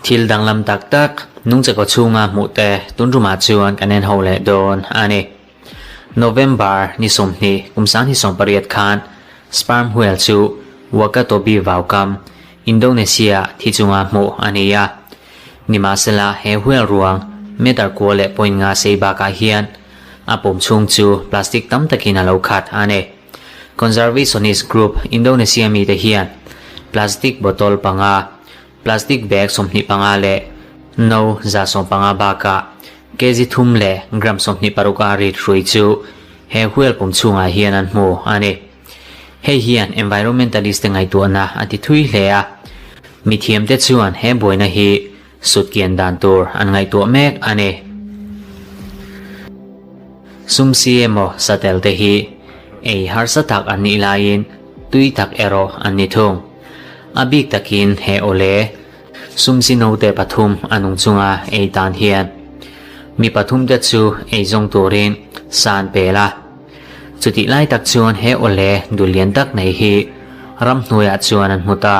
Thil danglam tak tak nungchakaw chhunga hmuh te tun rumah chuan kan en ho leh dawn a ni. November ni 20 kum 2018 khan sperm whale chu Wakatobi vaukam, Indonesia thi chunga hmuh a ni a. Nimahsela he whale ruang meter kua leh point nga sei bakah hian a pum chhung chu plastic tam takin a lo khat a ni. Conservationist Group Indonesia mite hian plastic bottle panga, plastic bag 25 leh no 150 bakah kg thum leh gram 26 a rit hrui chu he whale pum chhungah hian an hmu a ni. Hei hian environmentalist te ngaihtuahna a ti thui hle a, mithiamte chuan he buaina hi sutkian dan tur an ngaihtuah mek a ni. Sum si emaw satel te hi ei harsa tak an nih laiin tui tak erawh an ni thung. A bik takin he awle sum si note pathum a nung chunga ei tan hian mi pathum te chu ei zawng turin sa an pel a. Chutih lai tak chuan he awle dul lian tak nei hi ramhnuaiah chuan an hmu ta.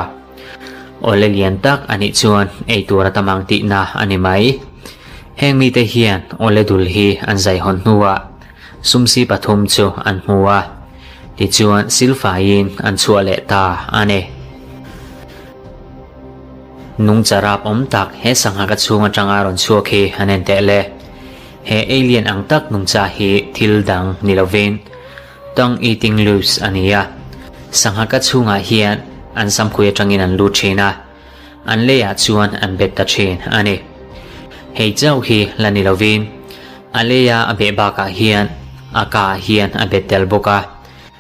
Awle lian tak a nih chuan ei tur a tam ang tihna a ni mai. Heng mite hian awle dul hi an zai hawn hnuah sumsi pathum chu an hmu a, tichuan silfaiin an chhuah leh ta a ni. Nungcha rap awm tak he sangha ka chhung atanga rawn chhuak hi an en teh le. He alien ang tak nungcha hi thil dang ni lovin tongue eating loose a ni a, sangha ka chhungah hian an samkhui atangin an lut thin a, an leiah chuan an bet ta thin a ni. Hei chauh hi la ni lovin a leia a beh bakah hian a kaah hian a bet tel bawk a,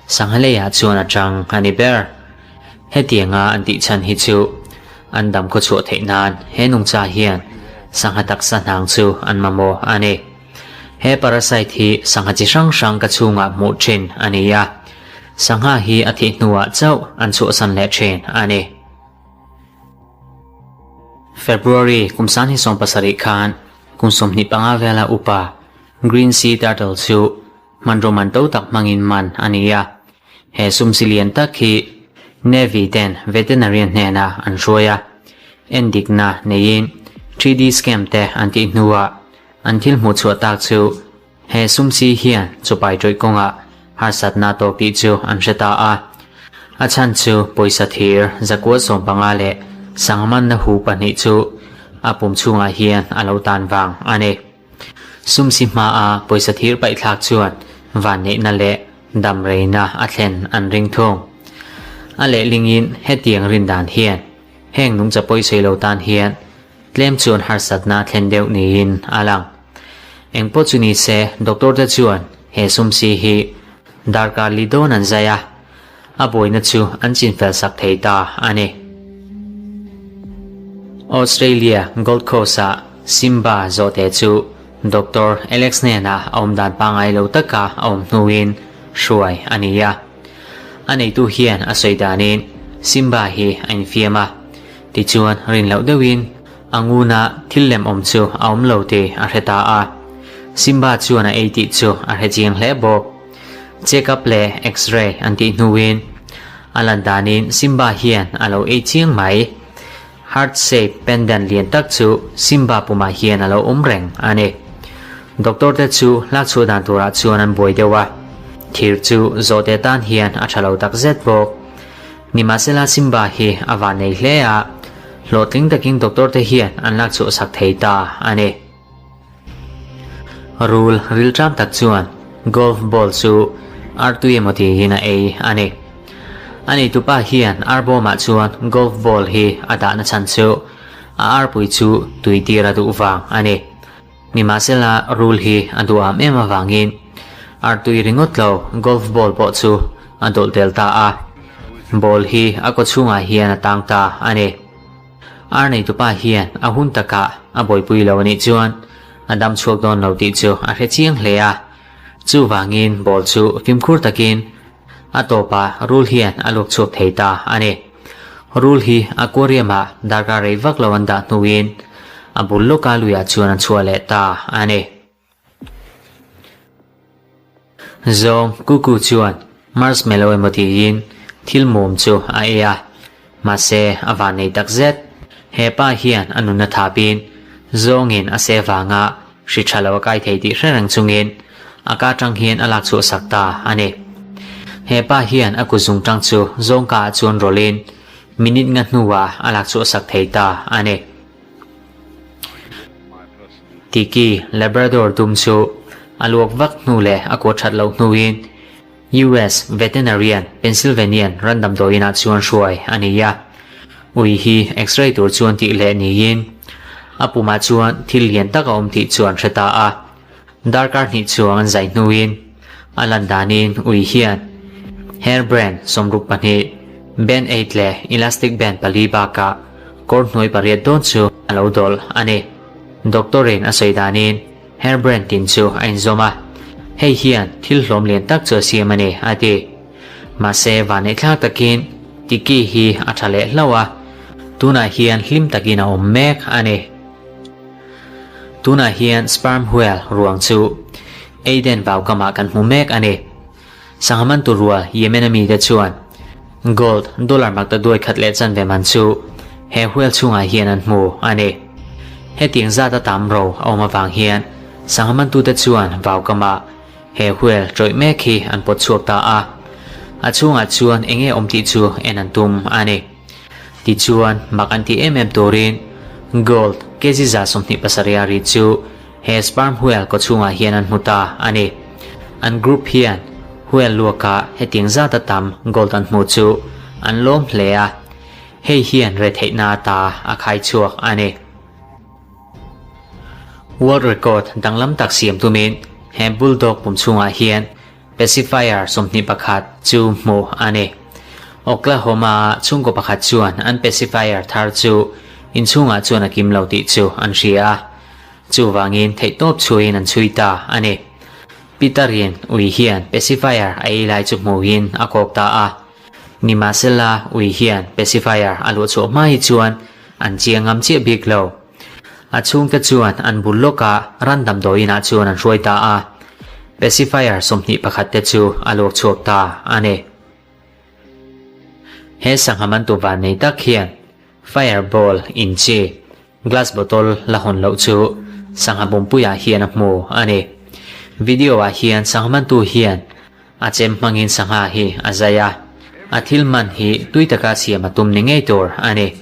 sangha leiah chuan a tang a ni ber. Hetianga an tih chhan hi chu an dam khawchhuah theih nan he nungcha hian sangha taksa hnang chu an mamawh a ni. He parasite hi sangha chi hrang hrang ka chhungah hmuh thin a ni a, sangha hi a thih hnuah chauh an chhuahsan leh thin a ni. February kum 2017 khan kum 25 vela upa Green Sea Turtle chu hmanraw man to tak hmangin man a ni a. He sumsi lian tak hi Navy ten veterinarian hnenah an hruai a, endikna neiin 3D scan te an tih hnuah an thil hmuh chhuah tak chu he sumsi hian chupai tawih kawngah harsatna tawk tih chu an hre ta a. A chhan chu pawisa thir zakua 15 leh sangmanna hu pahnih chu a pum chhungah hian a lo tan vang a ni. Sumsi hmaa pawisa thir paihthlak chuan vanneihna leh damreina a thlen an ring thung. A lehlingin hetiang rin dan hian heng nungcha pawisawi lo tan hian tlem chuan harsatna a thlen deuh niin a lang. Engpawh chu ni se doctor te chuan he sumsi hi darkar li dawn an zai a, a buaina chu an chinfel sak thei ta a ni. Australia Gold Coast-ah Simba zawhte chu Doctor Alex hnenah a awm dan pangngai lo taka a awm hnuin hruai a ni a. A neitu hian a sawi danin Simba hi a infiam a, tichuan rin loh deuhin a nguna thil lem awm chu a awm lo tih a hre ta a. Simba chuan a ei tih chu a hre chiang hle bawk. Check up leh X-ray an tih hnuin a lan danin Simba hian a lo ei chiang mai. Heart shape pendant lian tak chu Simba pumah hian a lo awm reng a ni. Doctor te chu hlak chhuah dan turah chuan an buai deuh a, thir chu zawhte tan hian a tha lo tak zet bawk. Nimahsela Simba hi a van nei hle a, hlawhtling takin doctor te hian an lak chhuah sak thei ta a ni. Rul rilṭam tak chuan golf ball chu artui emaw tiin a ei a ni. A neitupa hian arbawmah chuan golf ball hi a dahna chhan chu a arpui chu tui tir a duh vang a ni. Nimahsela rul hi a duham em avangin artui ringawt lo golf ball pawh chu a dawlh tel ta a. Ball hi a kawchhungah hian a tang ta a ni. Ar neitupa hian a hun takah a buaipui lo a nih chuan a dam chhuak dawn lo tih chu a hre chiang hle a. Chuvangin ball chu fimkhur takin a tawpah rul hian a luak chhuak thei ta a ni. Rul hi aquarium-ah darkar rei vak lo an dah hnuin a bul lawka luiah chuan an chhuah leh ta a ni. Zawng Kuku chuan marshmallow emaw tiin thil mum chu a ei a. Mahse, a vannei tak zet. He pa hian a nunna thapin zawngin a seh vanga hri tha lo a kai thei tih hre reng chungin a ka tang hian a lak chhuah sak ta a ni. He pa hian a kut zung tang chu zawng ka ah chuan rawlhin minute nga hnuah a lak chhuah sak thei ta a ni. Tiki Labrador dum chu a luak vak hnu leh a kuah that loh hnuin US Veterinarian Pennsylvanian ran damdawiin ah chuan hruai a ni a. Ui hi X-ray tur chuan tih leh niin a pumah chuan thil lian tak a awm tih chuan hre ta a. Darkar hnih chuang an zai hnuin a lan danin ui hian hair brand 62, band aid leh elastic band pali bakah kawr hnuai pariat dawn chu a lo dawlh a ni. Doctor in a sawi danin hair brand tin chu a inzawm a, hei hian thil hlawm lian tak chu a siam a ni, a ti. Mahse vanneih thlak takin Tiki hi a tha leh hlauh a, tunah hian hlim takin a awm mek a ni. Tunah hian sperm whale ruang chu Aden vaukamah kan hmu mek a ni. Sangha mantu rual Yemen a mite chuan gold dollar makta duai khat leh chanve man chu he whale chhungah hian an hmu a ni. Hetiang zat a tam ro a awm avang hian sangha mantute chuan vaukamah he whale tawih mek hi an pawt chhuak ta a, a chhungah chuan eng nge awm tih chu en an tum a ni. Tichuan mak an tih em em turin gold kg 27 a ri chu He sperm whale kawchhungah hian an hmu ta a ni. An group hian whale luakah hetiang zata tam gold an hmuh chu an lawm hle a, hei hian retheihna ata a khai chhuak a ni. World record danglam tak siam tumin he bulldog pum chhungah hian Pacifier 21 chu hmuh a ni. Oklahoma-a chhungkaw pakhat chuan an pacifier thar chu inchhungah chuan a kim lo tih chu an hria a. Chuvangin theihtawp chhuiin an chhui ta a ni. Peter-in ui hian pacifier a ei lai chu hmuhin a kawk ta a. Nimahsela ui hian pacifier a luh chhuah hma hi chuan an chiang ngam chiah bik lo. A chhungte chuan an bul lawkah ran damdawiinah chuan an hruai ta a, pacifier 21 te chu a luak chhuak ta a ni. He sangha mantu van nei tak hian fireball inchi glass bottle la hawn loh chu sangha bumpuiah hian a hmu a ni. Video ah hian sangha mantu hian A chem hmangin sangha hi a zai a, a thil man hi tui taka siam a tum ni ngei tur a ni.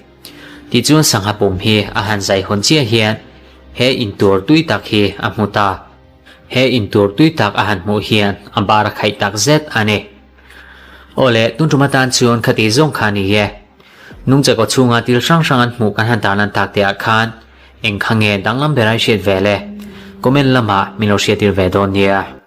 Tichuan sangha pum hi a han zai hawn chiah hian he intur tui tak hi a hmu ta. He intur tui tak a han hmuh hian a bar a khaih tak zet a ni. Awle, tun tum atan chuan khati zawng kha a ni e. Nungchak aw chhunga thil hrang hrang an hmuh kan han tarlan tak te ah khan eng kha nge danglam ber ai hriat ve le? Comment lamah min lo hriattir ve dawn nia.